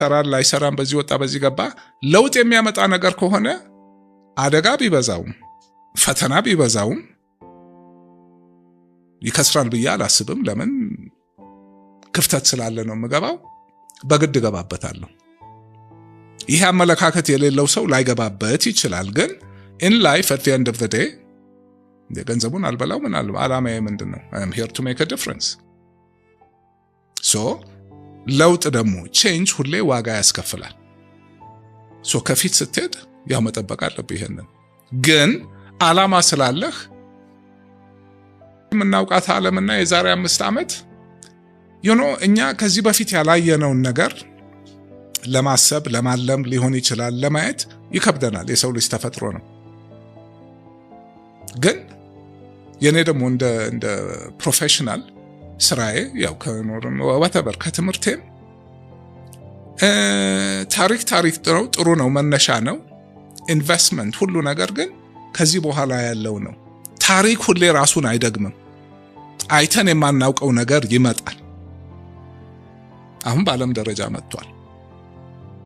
ይሰራል ላይሰራም፣ በዚህ ወጣ በዚህ ገባ፣ ለውጥ የሚያመጣ ነገር ከሆነ አደጋ ቢበዛውም ፈተና ቢበዛውም ይከስራል ብዬ አላስብም። ለምን? ክፍተት ስላለ ነው የምገባው። በግድ እገባበታለሁ። ይሄ አመለካከት የሌለው ሰው ላይገባበት ይችላል። ግን in life, at the end of the day ገንዘቡን አልበላው ምን አለ፣ አላማዬ ምንድን ነው? I am here to make a difference። So ለውጥ ደግሞ change ሁሌ ዋጋ ያስከፍላል። So ከፊት ስትሄድ ያው መጠበቅ አለብህ። ይሄንን ግን አላማ ስላለህ የምናውቃት ዓለምና የዛሬ 5 ዓመት እኛ ከዚህ በፊት ያላየነውን ነገር ለማሰብ፣ ለማለም ሊሆን ይችላል፣ ለማየት ይከብደናል። የሰው ልጅ ተፈጥሮ ነው። ግን የእኔ ደግሞ እንደ professional ስራዬ ያው ከኖርም whatever ከትምህርቴም ታሪክ ታሪክ ነው፣ ጥሩ ነው፣ መነሻ ነው፣ ኢንቨስትመንት ሁሉ ነገር ግን ከዚህ በኋላ ያለው ነው። ታሪክ ሁሌ ራሱን አይደግምም። አይተን የማናውቀው ነገር ይመጣል። አሁን በዓለም ደረጃ መጥቷል።